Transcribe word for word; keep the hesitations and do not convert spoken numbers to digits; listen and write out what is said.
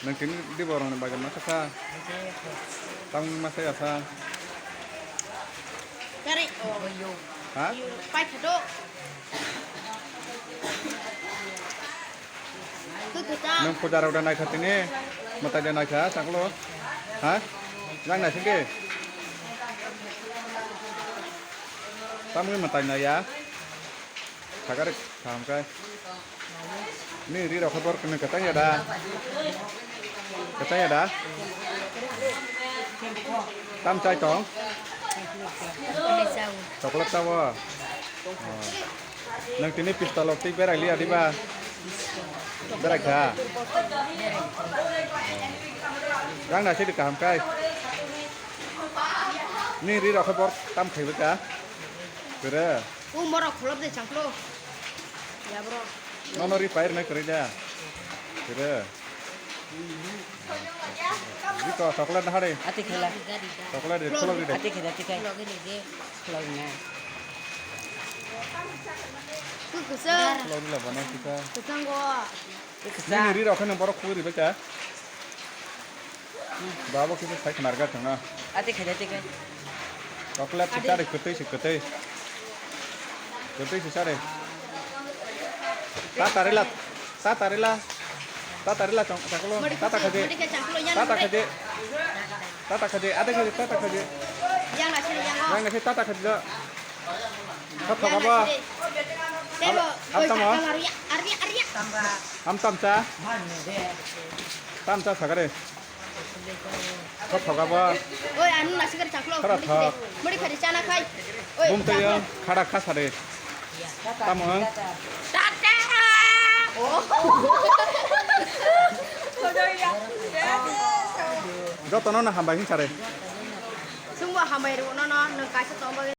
Nang tini di borok ni bagwi masa kha. Tang masa ya sa. Kari. Ha? Pai khato. Nang puja rok da nai kha tini. Mata da nai kha saklo. Ha? Nang nai singke. Tamni mata nai ya. Thakari kaham khe. Ni ri rok khe borok ni kwchang ya da? Kwchang ya da? Tam chai tong? Chocolate chao. Oh. Nang tini pistol rok twi berai liya diba? Berai kha. Rang na sidi kaham kai. Ni ri rok khe borok tam khai bwkha. Kwrwi. O morok kholop de changklo. Ya bro. Nono ri pair na kwrwi da. Kwrwi. Ri to chocolate na hare. Ati khela. Chocolate de, chocolate de. Ati khela, ati khela. Chocolate na. Ku kusa. Chocolate la bana kita. Kusango. Nini ri rok khe nang borok khugwi ri bai kha. Babo kisa sai khnar ga thangna. Ati khai, ati khai. Chocolate si chare, kwtwi si kwtwi. Kwtwi si chare. Ta tarila, ta tarila. Ta tarila chong, chaklo. Mari ta ta khaje. Mari khe chaklo, yan ta ta mari. Khaje. Ta ta khaje, ade khaje, ta ta khaje. Yang na sini, yang. Yang na sini ta ta khaje. Kha thoka ba. Tebo. Am tamo. Arya, arya, arya. Am tamcha. Tamcha sagare. Kha thoka ba. Oi, anu nasi kar chaklo. Khara thok. Mari khari chana khai. Oi, bum tayang chaklo. Khara kha sare. Tamo ang. Tata. Oh. Jotono na hambai hin sare. Sungbo hambai ro no no, no kaisa tongba.